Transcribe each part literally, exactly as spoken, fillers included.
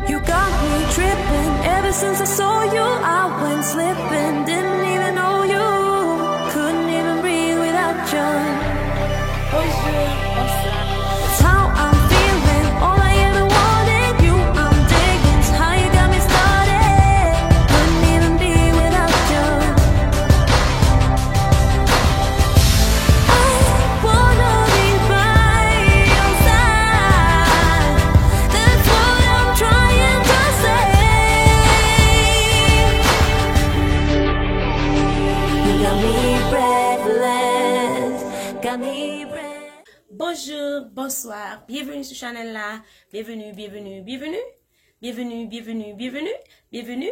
You got me tripping. Ever since I saw you, I went slipping. Didn't even know you. Couldn't even breathe without you. Bonjou, bonswa. It's how I'm feeling. All I ever wanted, you I'm digging. It's how you got me started. Couldn't even be without you. I wanna be by your side. That's what I'm trying to say. You got me breathless, got me breath- Bonjou, bonswa, byenveni sou chanèl la. Byenveni, byenveni, byenveni. Byenveni, byenveni, byenveni. Byenveni,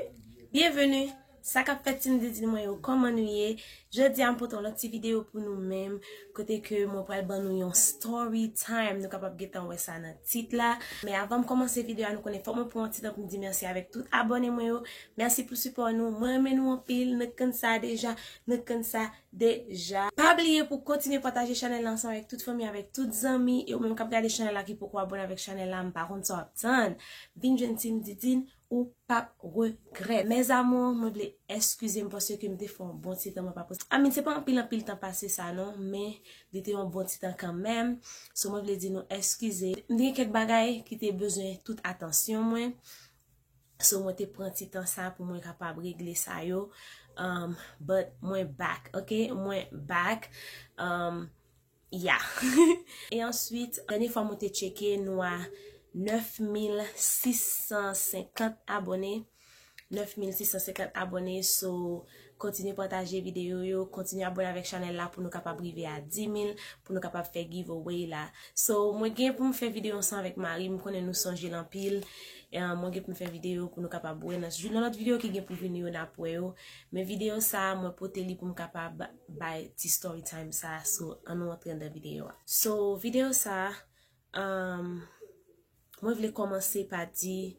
byenveni. Sa k ap fèt, Team Didine mwen yo, kòman nou ye? Jodi a m pote yon lòt ti videyo pou nou menm, kote ke mwen pral ban nou yon story time. Nou kapab gentan wè sa nan tit la. Men avan m kòmanse videyo a, nou konnen fòk mwen pran yon ti tan pou m di mèsi avèk tout abòne mwen yo. Mèsi pou sipò nou. Mwen renmen nou anpil. Nou konn sa deja. Nou konn sa deja. Pa bliye pou kontinye pataje chanèl la ansanm avèk tout fanmi, avèk tout zanmi. E ou menm k ap gade chanèl la ki poko abòne avèk chanèl la, m pa konn sa w ap tann. Vin jwenn Team Didine. Ou p ap regrèt. Mes amours, mwen vle eskize m paske m te fè yon bon ti tan mwen pa poste. I mean, se pa anpil, anpil tan pase sa non, men li te yon bon ti tan kanmenm. So, mwen vle di nou eskize. M te gen kèk bagay ki te bezwen tout atansyon mwen. So, mwen te pran ti tan sa pou mwen kapab regle sa yo. Um, but mwen back, ok? Mwen back. Um, Yeah. E answit, dènye fwa mwen te tcheke, nou a nèf mil sis san senkant abòne. Nèf mil sis san senkant abòne, so kontinye pataje videyo yo, kontinye abòne avèk chanèl la pou nou kapab rive a dis mil, pou nou kapab fè giveaway la. So, mwen gen pou m fè videyo ansanm avèk mari m, m konnen nou sonje l anpil. E, mwen gen pou m fè videyo pou nou kapab wè nan, nan lòt videyo ki gen pou vini yo, n ap wè yo. Men videyo sa a, mwen pote li pou m kapab bay ti story time sa a, so, ann nou antre anndan videyo a. So, videyo sa a, um, mwen vle kòmanse pa di,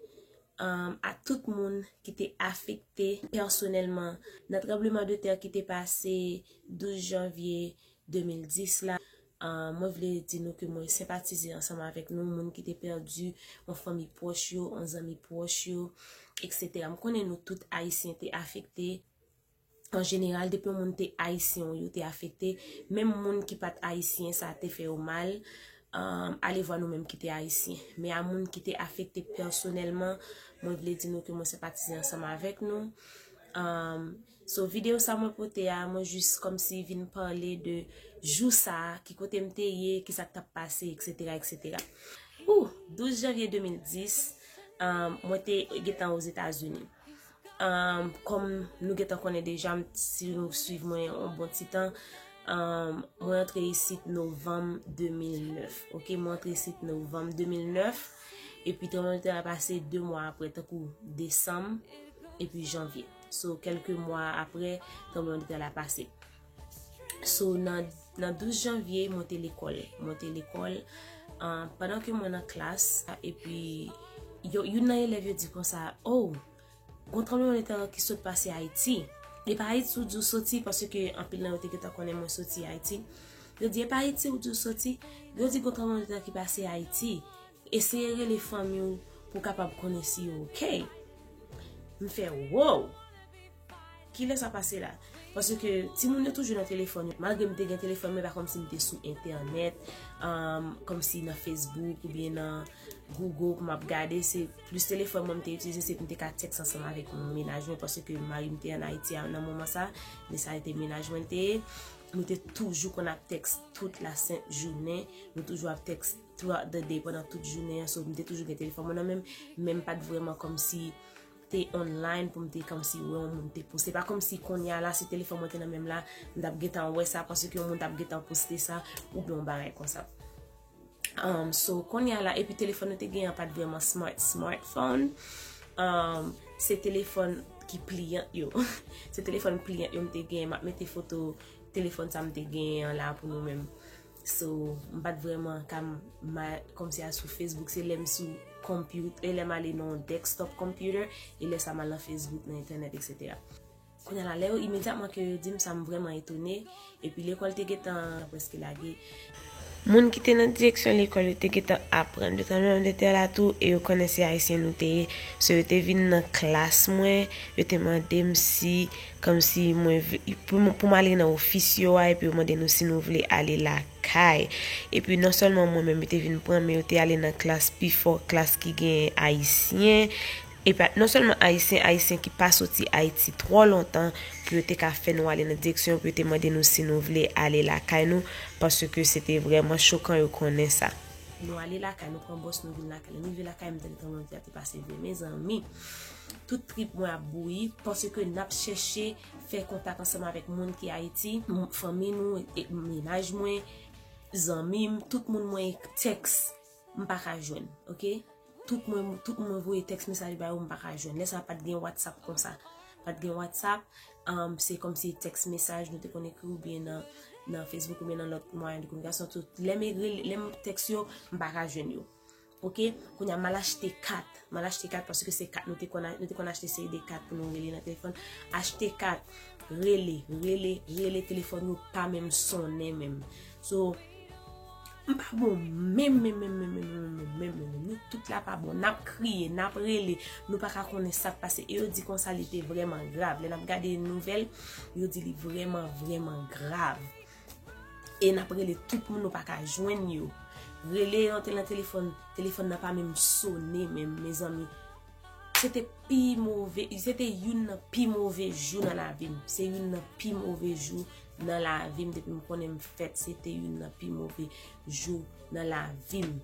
um, a tout moun ki te afekte pèsonèlman nan tranblemanntè ki te pase douz janvye de mil dis la. Um, mwen vle di nou ke mwen senpatize ansanm avèk nou, moun ki te pèdi yon fanmi pwòch yo, yon zanmi pwòch yo, etsetera. M konnen nou tout Ayisyen te afekte. An jeneral, depi yon moun te ayisyen, yo te afekte. Menm moun ki pa t ayisyen, sa te fè yo mal. Um, alevwa nou menm ki te ayisyen. Men a moun ki te afekte pèsonèlman, mwen vle di nou ke mwen senpatize ansanm avèk nou. Um, so, videyo sa mwen pote a, mwen jis kòmsi vin pale de jou sa a, ki kote m te ye, ki sa k t ap pase, etsetera, etsetera. Ou, douz janvye de mil dis, um, mwen te gentan Ozetazini. Um, kòm nou gentan konnen deja, m, si nou swiv mwen yon bon ti tan, um, mwen antre isit novanm de mil nèf. Ok, mwen antre isit novanm de mil nèf. Epi tranblemanntè a pase de mwa apre, tankou desanm, epi janvye. So, kèlke mwa apre, tranblemanntè la pase. So, nan, nan douz janvye, mwen te lekòl. Mwen te lekòl, ah, pandan ke mwen nan klas, epi yo, youn nan elèv yo di konsa, "Oh, gon tranblemanntè ki sot pase Ayiti." E pa Ayiti ou di w soti, paske anpil nan yo te gentan konnen mwen soti Ayiti. Yo di, "E pa Ayiti ou di w soti?" Yo di, "Gon tranblemanntè ki pase Ayiti. Eseye rele fanmi w pou w kapab konnen si yo oke." M fè, "Wow! Kilè sa pase la?" Paske timoun yo toujou nan telefòn yo. Malgre m te gen telefòn, men pa kòmsi m te sou entènèt, um, kòmsi nan Facebook oubyen nan Google pou m ap gade. Se plis telefòn mwen m te itilize, se pou m te ka tèks ansanm avèk mennaj mwen, paske mari m te ann Ayiti a nan moman sa, men sa te mennaj mwen te ye. Nou te toujou konn ap tèks tout la sent jounen, nou toujou ap tèks throughout the day, pandan tout jounen an, so, m te toujou gen telefòn mwen nan men m, men m pa t vrèman kòmsi te online pou m te kòmsi wè yon moun te poste. Pa kòmsi kounye a la, si telefòn mwen te nan men m la, m t ap gentan wè sa, paske yon moun t ap gentan poste sa, oubyen yon bagay konsa. Um, so, kounye a la, epi telefòn nou te gen an pa t vrèman smart, smartphone. Um, se telefòn ki pliyan yo. Se telefòn pliyan yo m te gen, m ap mete foto telefòn sa m te gen an la pou nou menm. So, m pa t vrèman ka ma-, kòmsi al sou Facebook, se lè m sou computer, e lè m ale nan desktop computer, e lè sa m al nan Facebook, nan entènèt, etsetera. Kounye a la, lè yo imedyatman ke yo di m sa, m vrèman etone, epi lekòl te gentan prèske lage. Moun ki te nan direksyon lekòl yo te gentan aprann de tranblemanntè la tou, e yo konnen se Ayisyen nou te ye. So, yo te vin nan klas mwen, yo te mande m si, kòmsi mwen vle, pou m, pou m ale nan ofis yo a, epi yo mande nou si nou vle ale lakay. Epi non sèlman mwen menm yo te vin pran, men yo te ale nan klas pi fò, klas ki gen Ayisyen. Epi non sèlman Ayisyen, Ayisyen ki pa soti Ayiti twò lontan, pou yo te ka fè nou ale nan direksyon, pou yo te mande nou si nou vle ale lakay nou, paske se te vrèman chokan yo konnen sa. Nou ale lakay, nou pran bòs, nou vin lakay. Lè nou rive lakay, m tande tranblemanntè a te pase vre. Mezanmi, tout trip mwen ap bouyi, paske n ap chèche fè kontak ansanm avèk moun ki Ayiti, m, fanmi nou, e, mennaj mwen, zanmi m, tout moun mwen tèks, m pa ka jwenn, oke? Tout mwen, tout mwen voye tèks mesaj ba yo, m pa ka jwenn. Lè sa a, pa t gen WhatsApp konsa. Pa t gen WhatsApp, um, se kòmsi tèks mesaj nou te konn ekri oubyen nan, nan Facebook oubyen nan lòt mwayen de kominikasyon. Tout, lè m rele, lè m tèks yo, m pa ka jwenn yo. Oke? Kounye a, m al achte kat. M al achte kat paske se kat nou te konn a-, nou te konn achte seri de kat pou nou rele nan telefòn. Achte kat, rele, rele, rele, telefòn yo pa menm sonnen menm. So, m pa bon menm, menm, menm. Nou tout la pa bon. N ap kriye, n ap rele, nou pa ka konnen sa k pase. E yo di konsa li te vrèman grav. Lè n ap gade nouvèl, yo di li vrèman, vrèman grav. E n ap rele tout moun, nou pa ka jwenn yo. Rele yo te nan telefòn, telefòn nan pa menm sonnen menm, mezanmi. Se te pi move, se te youn nan pi move jou nan lavi m. Se youn nan pi move jou nan lavi m. Depi m konnen m fèt, se te youn nan pi move jou nan lavi m.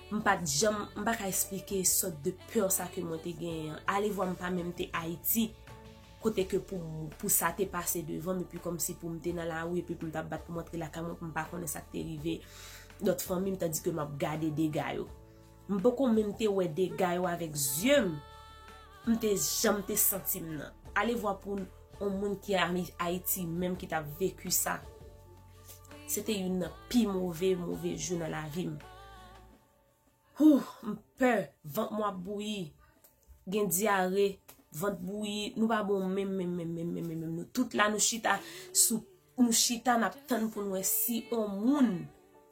M pa t janm, m pa ka eksplike sòt de pè sa ke mwen te genyen an. Alevwa m pa menm te Ayiti, kote ke pou, pou sa te pase devan m, epi kòmsi pou m te nan lari, epi pou m t ap bat pou m antre lakay mwen, pou m pa konnen sa k te rive lòt fanmi m, tandike m ap gade dega yo. M poko menm te wè dega yo avèk zye m, m te jan m te santi m nan. Alevwa pou yon moun ki Ami-, Ayiti menm ki t ap veki sa. Se te youn nan pi move, move jou nan lavi m. Hoo, m pè, vant mwen ap bouyi, gen dyare, vant bouyi, nou pa bon menm, menm, menm. Nou tout la, nou chita sou, nou chita, n ap tann pou n wè si yon moun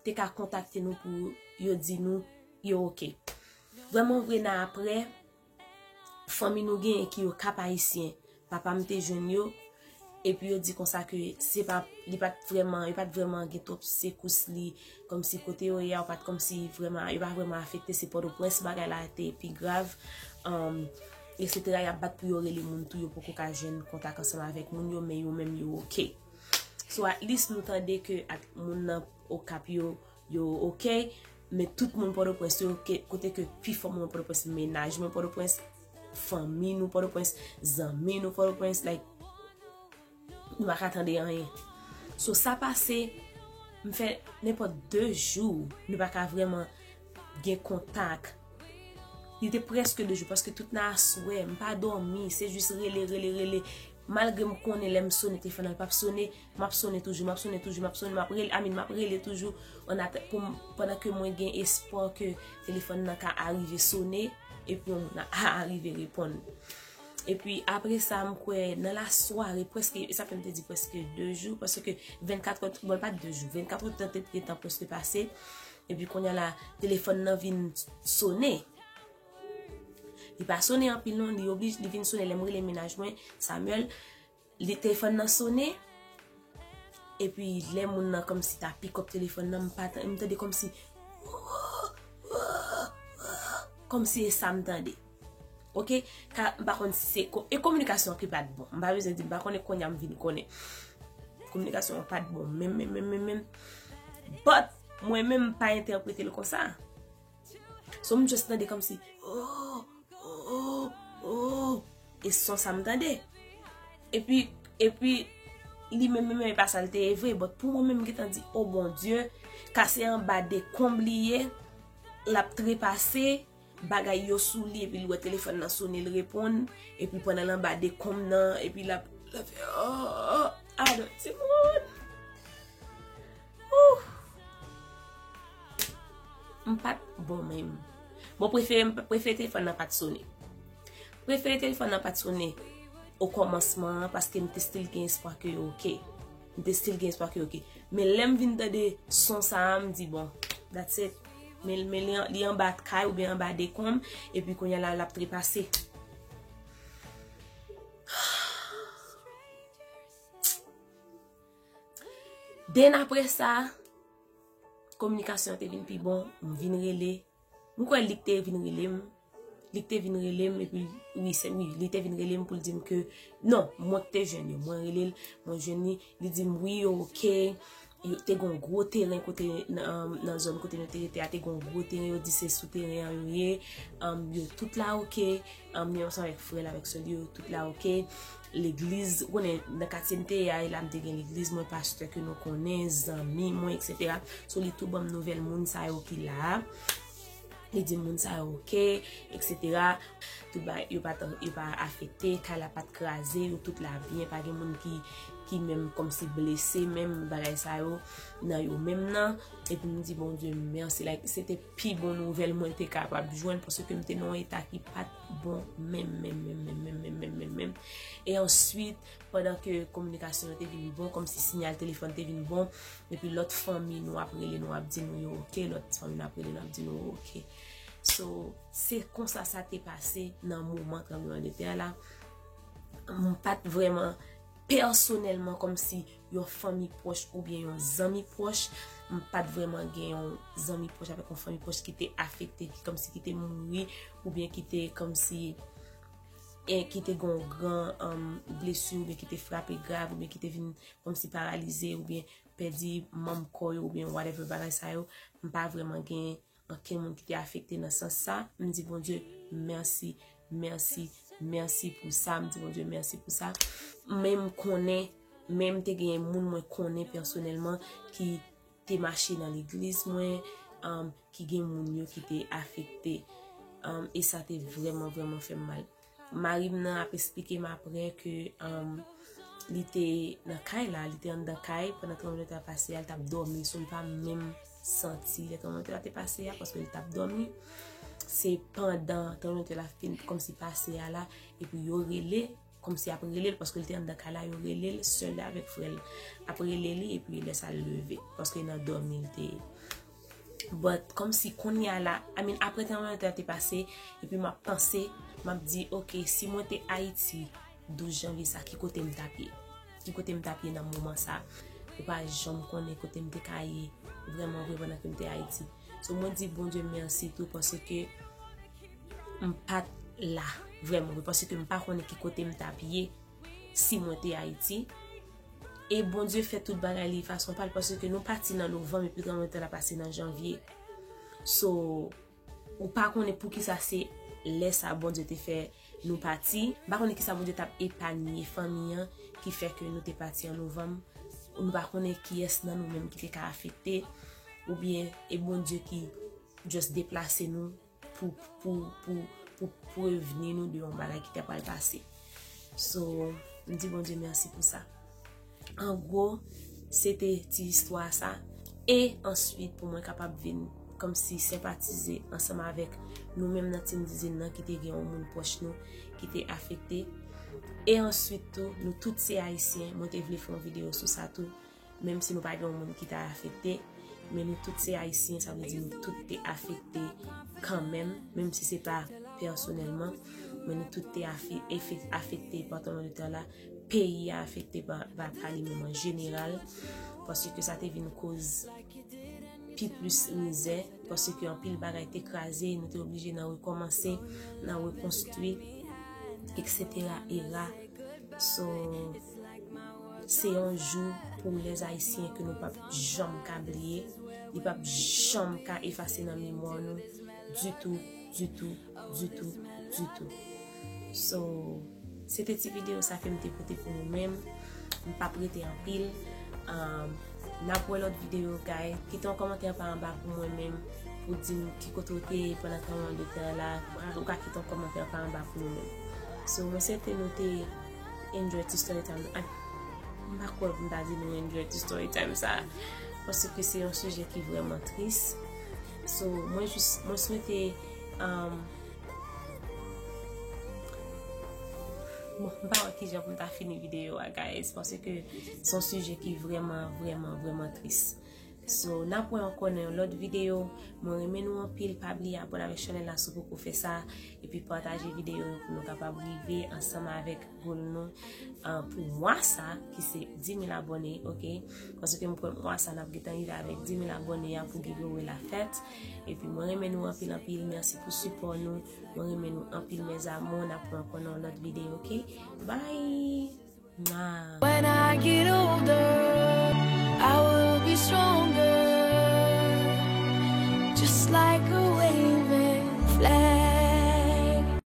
te ka kontakte nou pou yo di nou yo oke. Vrèman vre, nan apre, fanmi nou genyen ki Okap Ayisyen, papa m te jwenn yo, epi yo di konsa ke se pa, li pa t vrèman, yo pa t vrèman gen twòp sekous li, kòmsi kote yo ye a, yo pa t kòmsi vrèman, yo pa vrèman afekte, se Pòtoprens bagay la te pi grav, um, etsetera. Y ap bat pou yo rele moun tou, yo poko ka jwenn kontak ansanm avèk moun yo, men yo menm yo oke. So, at least nou tande ke ak moun nan Okap yo, yo oke, men tout moun Pòtoprens yo, ke, kote ke pifò moun Pòtoprens, mennaj mwen Pòtoprens, fanmi nou Pòtoprens, zanmi nou Pòtoprens, like, nou pa ka tande anyen. So, sa pase, m fè nenpòt de jou, nou pa ka vrèman gen kontak. Li te prèske de jou, paske tout nan aswè, m pa dòmi, se jis rele, rele, rele. Malgre m konnen lè m sone telefòn nan, l p ap sone, m ap sone toujou, m ap sone toujou, m ap sone, m ap rele, I mean, m ap rele toujou, an atann, pou m, pandan ke mwen gen espwa ke telefòn nan ka arive sone, epi yon moun a arive reponn. Epi apre sa, m kwè nan lasware, prèske, sa fè m te di prèske de jou, paske vennkat è, bon, pa de jou, vennkat è tan te gentan prèske pase, epi kounye a la, telefòn nan vin sone. Li pa sone anpil non, li oblije, li vin sone lè m rele mennaj mwen, Samuel, li telefòn nan sone, epi lè moun nan kòmsi ta pick up telefòn nan, m pa tan-, m tande kòmsi, kòmsi e sa m tande. Oke? Ka, m pa konn si se ko-, e kominikasyon ki pa t bon. M pa bezwen di, m pa konnen kounye a m vin konnen. Kominikasyon an pa t bon, menm, menm, menm, menm, menm. But, mwen menm, m pa entèprete l konsa. So, m just tande kòmsi, oh, oh, oh, oh. E son sa m tande. Epi, epi, li menm, menm, menm, e pa sa l te ye vre. But pou mwen menm, m gentan di, oh Bondye, ka se anba dekonb li ye, l ap trepase, bagay yo sou li, epi l wè telefòn nan sone, l reponn, epi pandan l anba dekonb nan, epi l ap, l ap fè, oh, oh, oh, adon, timoun. Ouh. M pa t bon menm. Bon, prefere, m prefere telefòn nan pa t sone. Prefere telefòn nan pa t sone okòmansman an, paske m te still gen espwa ke yo oke. M te still gen espwa ke yo oke. Men lè m vin tande son sa a, m di, bon, that's it. Men, men li, an- li anba kay oubyen anba dekonm, epi kounye a la, l ap trepase. Den apre sa, kominikasyon an te vin pi bon, m vin rele. M kwè li k te vin rele m. Li k te vin rele m, epi, wi, se, wi, li te vin rele m pou l di m ke, non, mwen k te jwenn yo. Mwen rele l, mwen jwenn li, li di m, wi, yo oke. Yo te gon gwo teren kote, nan, nan zòn kote nou te rete a, te gon gwo teren, yo di se sou teren an yo ye. Um, yo tout la oke. Um, li ansanm avèk frè l, avèk sè l yo, tout la oke. Legliz, ou konnen, nan katye m te ye a, e la m te gen legliz mwen, pastè ke nou konnen, zanmi mwen, et cetera. So, li tou ban m nouvèl moun sa yo ki la a. Li di moun sa yo oke, et cetera. Tout bagay, yo pa t, yo pa afekte, kay la pa t kraze, yo tout la byen, pa gen moun ki, ki menm kòmsi blese, menm bagay sa yo, nan yo menm nan. Epi m di, Bondye, mèsi, like, se te pi bon nouvèl mwen te kapab jwenn, paske m te nan yon eta ki pa t bon menm, menm, menm, menm, menm, menm, menm, menm, menm. E answit, pandan ke kominikasyon yo te vin bon, kòmsi siyal telefòn te vin bon, epi lòt fanmi nou ap rele nou, ap di nou yo oke, lòt fanmi nou ap rele nou, ap di nou yo oke. So, se konsa sa te pase nan moman tranblemanntè la. M pa t vrèman, pèsonèlman, kòmsi yon fanmi pwòch oubyen yon zanmi pwòch, m pa t vrèman gen yon zanmi pwòch avèk yon fanmi pwòch ki te afekte, ki kòmsi ki te mouri, oubyen ki te kòmsi, e ki te gen yon gran, um, blesi, oubyen ki te frape grav, oubyen ki te vin kòmsi paralize, oubyen pèdi manm kò yo, oubyen whatever bagay sa yo. M pa vrèman gen ankenn moun ki te afekte nan sans sa. M di, Bondye, mèsi, mèsi, mèsi pou sa. M di, Bondye, mèsi pou sa. Men m konnen, men m te gen moun mwen konnen pèsonèlman ki te mache nan legliz mwen, um, ki gen moun yo ki te afekte. Um, e sa te vrèman, vrèman fè m mal. Mari m nan ap esplike m apre ke, um, li te nan kay la, li te anndan kay pandan tranblemanntè a pase a, li t ap dòmi, so li pa menm santi lè tranblemanntè a te pase a, paske li t ap dòmi. Se pandan tranblemanntè a fin kòmsi pase a la, epi yo rele, kòmsi ap rele l, paske li te anndan kay la, yo rele l, sè l avèk frè l ap rele li, epi lè sa l leve, paske nan dòmi li te ye. But, kòmsi kounye a la, I mean, apre tranblemanntè a te pase, epi m ap panse, m ap di, oke, si mwen te Ayiti douz janvye sa, ki kote m t ap ye? Ki kote m t ap ye nan moman sa? Ou pa janm konnen kote m te ka ye, vrèman vre, pandan ke m te Ayiti. So, mwen di Bondye mèsi tou, paske m pa t la, vrèman vre, paske m pa konnen ki kote m t ap ye si mwen te Ayiti. E Bondye fè tout bagay li fason pa l, paske nou pati nan novanm epi tranblemanntè la pase nan janvye. So, ou pa konnen poukisa se lè sa Bondye te fè nou pati. M pa konnen kisa Bondye t ap epanye fanmi an ki fè ke nou te pati an novanm. Nou pa konnen kiyès nan nou menm ki te ka afekte. Oubyen e Bondye ki just deplase nou pou, pou, pou, pou prevni nou de yon bagay ki ta pral pase. So, m di Bondye mèsi pou sa. An gwo, se te ti istwa sa. E answit, pou mwen kapab vin kòmsi senpatize ansanm avèk nou menm nan Team Dizin nan ki te gen yon moun pwòch nou ki te afekte. E answit tou, nou tout se Ayisyen, mwen te vle fè yon videyo sou sa tou. Menm si nou pa gen yon moun ki ta afekte, men nou tout se Ayisyen, sa vle di nou tout te afekte kanmenm, menm si se pa pèsonèlman, men nou tout te afe-, efe-, afekte pa tranblemanntè la, peyi a afekte pa, pa, pa li menm an jeneral, paske sa te vin koz pi plis mizè, paske anpil bagay te kraze, nou te oblije nan rekòmanse, nan rekonstwi, et cetera, era. So, se yon jou pou lèzayisyen ke nou p ap janm ka bliye, li p ap janm ka efase nan memwa nou ditou, ditou, ditou, ditou. So, se te ti videyo sa ke m te pote pou nou menm. M p ap rete anpil. Um, n ap wè lòt videyo, guys. Kite yon kòmantè pa anba pou mwen menm, pou di m ki kote w te ye pandan tranblemanntè la. Ou ka kite yon kòmantè pa anba pou nou menm. So, mwen swete nou te enjoy ti story time. Ay, m pa kwè pou m ta di nou enjoy ti story time sa. Paske se yon sijè ki vrèman tris. So, mwen jis, mwen swete, um, M pa wè kijan pou m ta fini videyo a, guys, paske se yon sijè ki vrèman, vrèman, vrèman tris. So, n ap wè ankò nan yon lòt videyo. Mwen renmen nou anpil. Pa bliye abòne avèk chanèl la si w poko fè sa. Epi pataje videyo yo pou nou kapab rive ansanm avèk goal nou, uh, pou mwa sa, ki se dis mil abòne, oke? Paske m kwè mwa sa n ap gentan rive avèk dis mil abòne a pou giveaway la fèt. Epi mwen renmen nou anpil, anpil. Mèsi pou sipò nou. Mwen renmen nou anpil, mes amours. N ap wè ankò nan yon lòt videyo, oke? Bye! Mwah. When I get older,